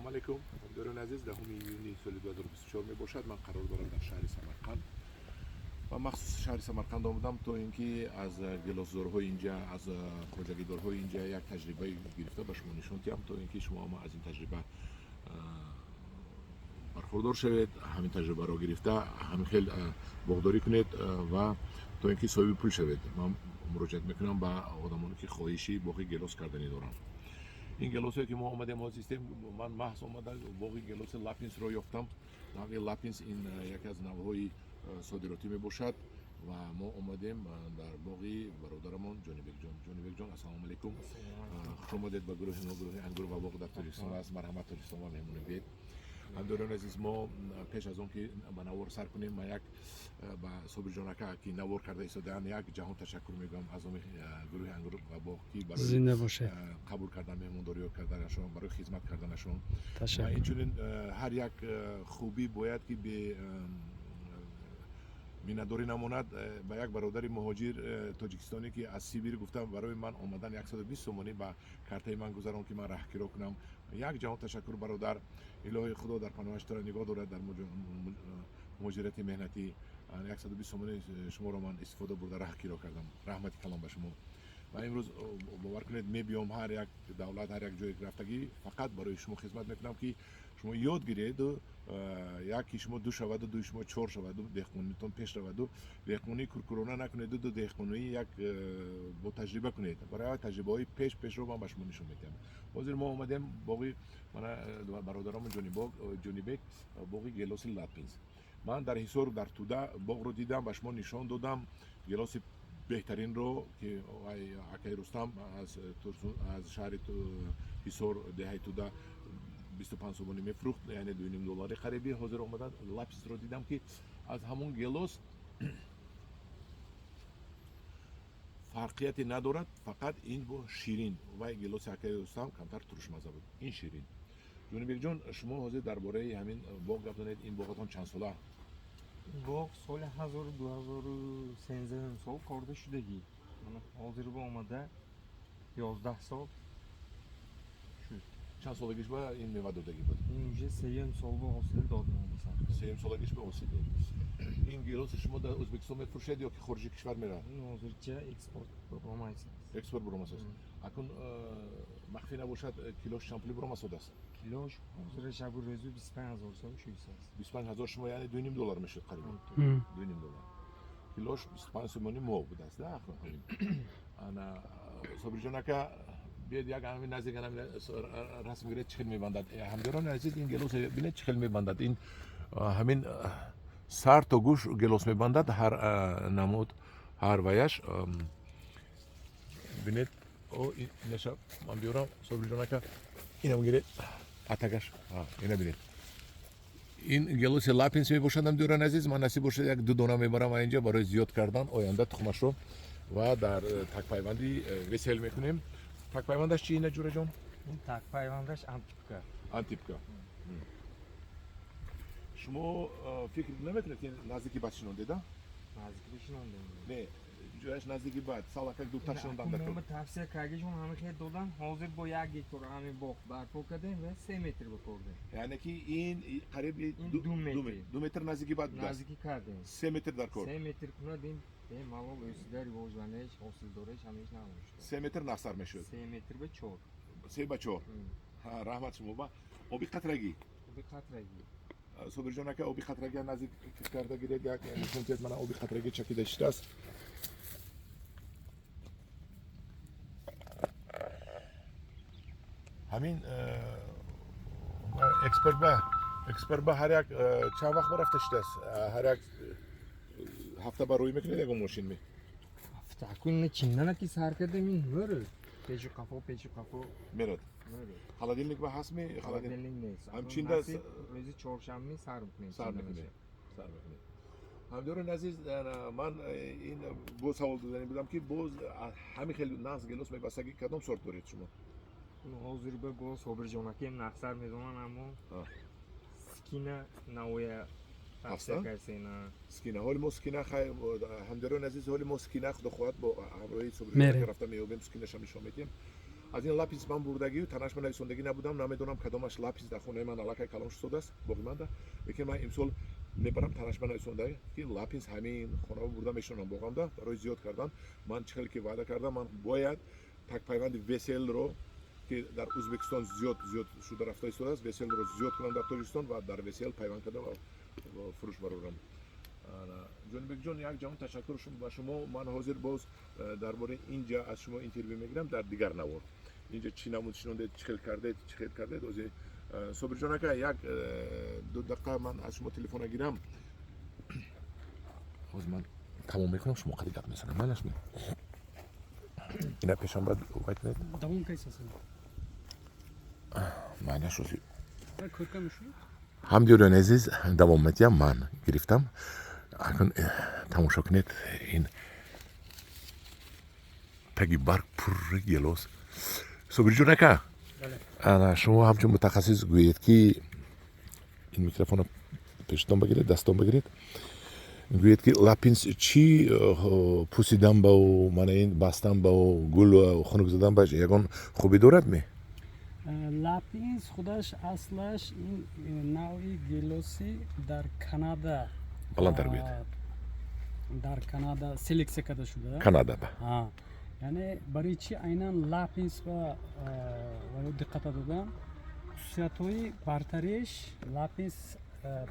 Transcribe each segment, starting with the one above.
Ассалому алайкум, ҳамдиёрони азиз. 10 июни соли 2024 мебошад. Ман қарор дорам дар шаҳри Самарқанд ва махсус шаҳри Самарқанд омадам, то ин ки аз гилосзорҳои инҷа, аз хоҷагидорҳои инҷа як таҷрибаи гирифта ба шумо нишон диҳам, то ин ки шумо ҳама аз ин таҷриба бархурдор шавед, ҳамин таҷрибаро гирифта ҳамин хел боғдорӣ кунед ва то ин ки соҳиби пул шавед. Ман муроҷиат мекунам ба одамоне, ки хоҳиши боғи гелос карданӣ доранд. Ин гелосое, ки мо омадем, ҳозир истем, ман маҳз омада боғи гелоси Лапинсро ёфтам. Навъи Лапинс ин яке аз навъҳои содиротӣ мебошад ва мо омадем дар боғи бародарамон Ҷонибекҷон. Ҷонибекҷон, ассалому алайкум, хуш омадед ба гурӯҳи мо. Гурӯҳи ангур ва боғ дар Тоҷикистон аст. Марҳамат, Тоҷикистон ва меҳмони биед. Ҳамдиёрони азиз, мо пеш аз он ки ба навор сар кунем, ман як ба Собирҷон ака, ки навор карда истодаанд, як ҷаҳон ташаккур мегӯям аз номи гурӯҳи ангур ва боғ, ки барои Зинда бошед. қабул кардан, меҳмондориё карданашон, барои хизмат карданашон. Ва Ташаккур. инчунин ҳар як хубӣ бояд ки бе миннатдорӣ намонад. Ба як бародари муҳоҷир тоҷикистонӣ, ки аз Сибир гуфтам, барои ман омадан 120 сомонӣ ба картаи ман гузарон, ки ман раҳкиро кунам. Як ҷаҳон ташаккур, бародар. Илоҳи Худо дар паноҳаш туро нигоҳ дорад дар муҳоҷирати меҳнатӣ. 120 сомонӣ шуморо ман истифода бурда раҳкиро кардам. Раҳмати калон ба шумо. Ва имрӯз, бовар кунед, мебиём ҳар як давлат, ҳар як ҷое рафтагӣ, фақат барои шумо хизмат мекунам, ки шумо ёд гиреду яки шумо ду шаваду дуи шумо чор шаваду деҳқонитон пеш раваду деҳқонии куркурона накунеду ду деҳқонии як бо таҷриба кунед. Барои таҷрибаҳои пеш пешро ман ба шумо нишон медиҳам. Ҳозир мо омадем боғи мана бародарамон Ҷонибек, боғи гелоси Лапинс. Ман дар Ҳисор, дар Туда боғро дидам, ба шумо нишон додам гелоси беҳтаринро, ки акаи Рустам аз шаҳри Ҳисор, деҳаи Туда, 25 сомонӣ мефурӯхт, яъне 2,5 доллари қарибӣ. Ҳозир омадан Лапинсро дидам, ки аз ҳамон гелос фарқияте надорад, фақат ин бо ширин. Вай гелоси акаи Рустам камтар турушмаза буд, ин ширин. Ҷонибекҷон, шумо ҳозир дар бораи ҳамин боғ гап занед. Ин боғатон чанд сола? Боғ соли 2013 сол корда шудагӣ. Mana hozir bu омада 11 сол шуд. Чанд солагиш ба ин мева додагӣ буд? Ин уже сеюм сол бо ҳосил дод мо. Сеюм солагиш ба ҳосил дод. Ин гелоси шумо дар Ӯзбекистон мефурӯшед ё ки хориҷи кишвар меравад? Ин ҳозирча экспорт баромайсад. Экспорт буромасост. Акун махфӣ набошад, килош чанд пули буромасодааст? Килош ҳозир шабу рӯзу 25 ҳазор сом шуисаст. 25 ҳазор шумо, яъне 2,5 доллар мешуд қариб. 2,5 доллар килош, 25 сомонӣ мо будааст да. Ҳамин ана, Собирҷон ака, биёед, як ҳамин наздик ҳамин расм гиред, чӣ хел мебандад. Ҳамдиёрони азиз, ин гелос бинед, чӣ хел мебандад. Ин ҳамин сар то гӯш гелос мебандад, ҳар намуд, ҳар ваяш бинед. Инаша ман биёрам, Собирҷон ака, инам гиред, атагаш ина бинед. Ин гелоси Лапинс мебошад. Ҳамдиёрони азиз, ман насиб бошад, як ду дона мебарам инҷа барои зиёд кардан оянда тухмашро ва дар такпайванди весел мекунем. Такпайвандаш чи ина, Ҷураҷон? Ин такпайвандаш Антипка. Антипка. Шумо фикр намекунед, ки наздики бад шинондеда? Наздики шинондем. Не, ҷояш наздики бад, салакак дуртар шинондан дар. Мо тавсия кардагишон ҳама хел додан. Ҳозир бо як гектар ҳамин боғ барпо кардем ва 3 метр бикордем. Яъне ки ин қариби 2 метр. 2 метр наздики бад будааст. Наздикӣ кардем. 3 метр дар кор. 3 метр кунад, ин бемалол ӯсида ривоҷланиш, ҳосилдориш ҳамеш намошуд. 3 метр нақсар мешуд. 3 метр ба 4. 3 ба 4. Раҳмат шумо. Ба оби қатрагӣ. Оби қатрагӣ. Собирҷон ака, оби қатрагӣ наздик карда гиред, як нишон диҳед. Мана оби қатрагӣ чакида шудааст. Ҳамин эксперт ба ҳар як чанд вақт ба рафта шудааст? Ҳар як ҳафта ба рӯй мекунед ягон мошин ме? Ҳафта акун чиндана ки сар кардем, ин мӯрд. Пешу қафо, пешу қафо. Мерад. Холодильник ба ҳаст ми? Холодильник нест. Ҳамчинда рӯзи чоршанбе сар мекунем. Сар мекунем. Сар мекунем. Ҳамдиёрони азиз, ман ин боз савол додани будам, ки боз ҳамин хел нағз гелос мебастагӣ кадом сорт доред шумо? Ҳозир ба бо Собирҷонакем нақсар медонан, аммо скина навоя тавсия кардсена. Скина ҳоли мо скина хай. Ҳамдиёрони азиз, ҳоли мо скина, худо хоҳад, бо ҳамроҳи Собирҷон рафта меёбем, скинашам нишон медиҳем. Аз ин Лапинс ман бурдагию танаш ман нависондагӣ набудам, намедонам кадомаш Лапинс. Дар хонаи ман аллакай калон шудааст, боқимонда, лекин ман имсол мебарам, танаш ман нависонда, ки Лапинс ҳамин хона бурда мешинонам боғамда барои зиёд кардан. Ман чӣ хеле ки ваъда кардам, ман бояд такпайванди Веселро, ки дар Ӯзбекистон зиёд зиёд шуда рафта истодааст, Веселро зиёд кунам дар Тоҷикистон ва дар Весел пайванд карда ва фурӯш барорам. Ҷонибекҷон, як ҷаҳон ташаккур ба шумо. Ман ҳозир боз дар бораи инҷа аз шумо интервю мегирам дар дигар навор. Инҷа чӣ намуд шинондед, чӣ хел кардед, чӣ хел кардед. Ҳозир, Собирҷон ака, як 2 дақиқа ман аз шумо телефона гирам. Ҳозир ман тамом мекунам, шумо қади гап мезанам, майлаш ме? Ина пешам бад вай кунед. Давом кайсасан. Майлаш, ҳозир. Кӯрка мешуд? Ҳамдиёрони азиз, давом медиҳам. Ман гирифтам. Акун тамошо кунед, ин таги барг пурри гелос. Собирҷон ака, ана шумо ҳамчун мутахассис гӯед, ки ин микрофонро пештон бигиред, дастон бигиред, гӯед, ки Лапинс чӣ пӯсидан бау, мана ин бастан бау, гул хунук задан ба ягон хубӣ дорад ме? Лапинс худаш аслаш ин навъи гелоси дар Канада Баландтар гӯед. Дар Канада селексия карда шуда. Канада ба. Яъне барои чӣ айнан Лапинс ба диққата додам? Хусусиятҳои бартариш Лапинс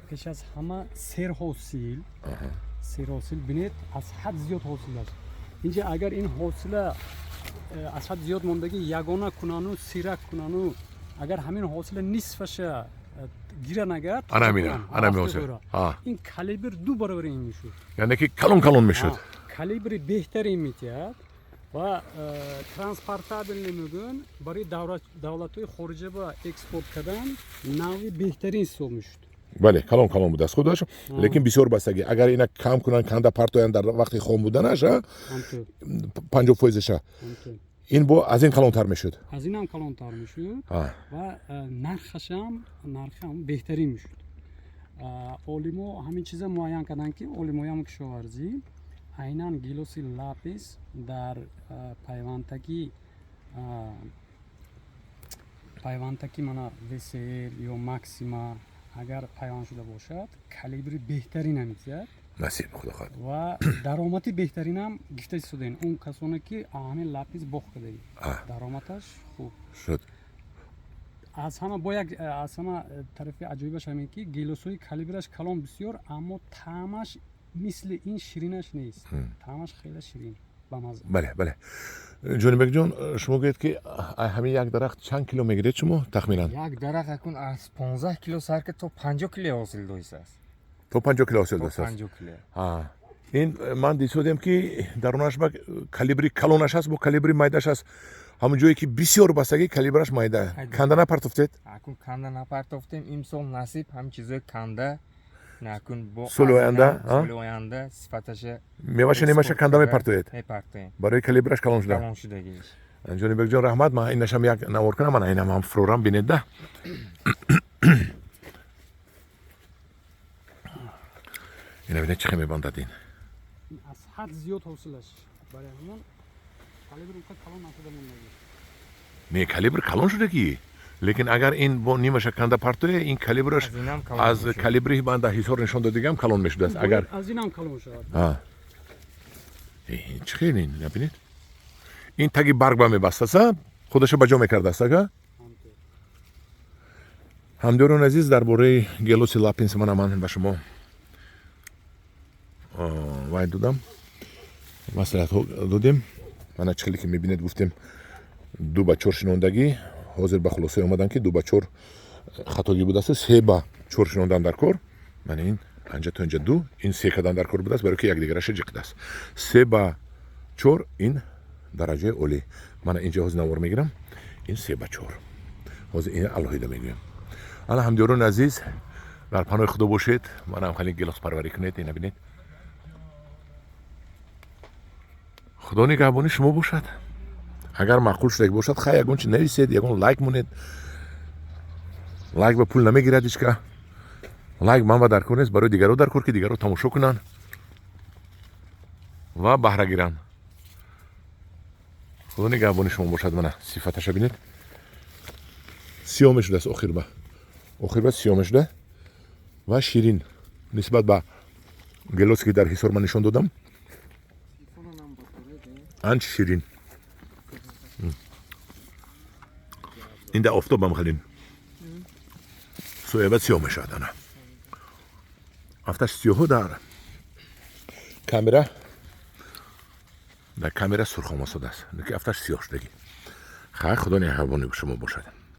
пеш аз ҳама серҳосил, серҳосил. Бинед, аз ҳад зиёд ҳосил аст инҷа. Агар ин ҳосила аз ҳад зиёд мондагӣ, ягона кунану сирак кунану, агар ҳамин ҳосила нисфаша гиран, агар ана ҳамина, ана ҳамин ҳосил, ин калибр 2 баробари ин мешуд. Яъне ки калон калон мешуд. Калибри беҳтарин метиҳад ва транспортабельный мегӯянд, барои давлатҳои хориҷа ба экспорт кардан навъи беҳтарин ҳисоб мешуд. Бале, калон калон будааст худаш, лекин бисёр бастагӣ. Агар ина кам кунанд, канда партоянд дар вақти хом буданаш, 50 фоизаша, ин бо аз ин калонтар мешуд. Аз инам калонтар мешуд ва нархашам, нархам беҳтарин мешуд. Олимо ҳамин чиза муайян карданд, ки олимоям кишоварзӣ айнан гилоси Лапис дар пайвандтагӣ мана Весел ё Максима агар пайванд шуда бошад, калибри беҳтарина метиҳад. Насиб, худо хоҳад. Ва даромади беҳтаринам гифта истодаен. Он касоне ки ҳамин Лапис боғ кардаи, даромадаш хуб шуд. Аз ҳама бо як, аз ҳама тарафи аҷоибаш ҳамин, ки гелосҳои калибраш калон бисёр, аммо таъмаш мисли ин ширинаш нест, таъмаш хеле ширин, бамазза. Бале, Ҷонибекҷон, шумо гӯед, ки ҳамин як дарахт чанд кило мегиред шумо тахминан? Як дарахт акун аз 15 кило сар ки то 50 кило ҳосил доистааст. То 50 кило ҳосил доштааст. 50 кило. Ин ман дидсодем, ки дарунаш ба калибри калонаш аст, бо калибри майдаш аст. Ҳамон ҷое ки бисёр бастагӣ, калибраш майда. Канда напартофтед? Акун канда напартофтем имсол, насиб, ҳамин чизои канда накун бо. Соли оянда. Соли оянда сифаташа. Меваша немаша канда мепартоед? Мепартоем. Барои калибраш калон шуда. Калон шудагиш. Ҷонибекҷон, раҳмат. Ман инашам як навор кунам, мана инам ҳам фурорам, бинед да. Ина бинед, чӣ хел мебандад ин. Аз ҳад зиёд ҳосилаш, барои ҳамон калибр унқа калон нашуда мондагӣ. Не, калибр калон шудагӣ, лекин агар ин бо нимаша канда партоя, ин калибраш аз калибри ман дар Ҳисор нишон додагиам калон мешудааст агар. Аз инам калон шавад. Чӣ хел ин, набинед, ин таги барг ба мебастаст, худашо ба ҷо мекардааст ага. Ҳамдиёрони азиз, дар бораи гелоси Лапинс мана ман ба шумо вай додам, маслиҳатҳо додем. Мана чӣ хеле ки мебинед, гуфтем 2 ба 4 шинондагӣ. Ҳозир ба хулосае омадам, ки 2 ба 4 хатогӣ будааст, 3 ба 4 шинондан дар кор. Мана ин анҷа то инҷа ду, ин се кадан дар кор будааст, барои ки якдигараша ҷиқидааст. 3 ба 4 ин дараҷаи олӣ. Мана инҷа ҳозир навор мегирам, ин 3 ба 4. Ҳозир ин алоҳида мегӯям. Ана, ҳамдиёрони азиз, дар паноҳи Худо бошед. Манам хеле гелоспарварӣ кунед, ина бинед. Худо нигаҳбони шумо бошад. Агар маъқул шудаги бошад, хай, ягон чи нависед, ягон лайк монед. Лайк ба пул намегирад ҳичка. Лайк ман ба даркор нест, барои дигаро даркор, ки дигаро тамошо кунанд ва баҳра гиранд. Худо нигаҳбони шумо бошад. Мана, сифаташа бинед, сиёҳ мешудааст, охирба охирба сиёҳ мешуда ва ширин нисбат ба гелосе, ки дар Ҳисор ман нишон додам, анчи ширин. Ин дар офтобам халин сояба сиёҳ мешавад. Ана, афташ сиёҳу дар камера сурхомосодааст, ки афташ сиёҳ шудагӣ. Хай, худо нигаҳбони шумо бошад.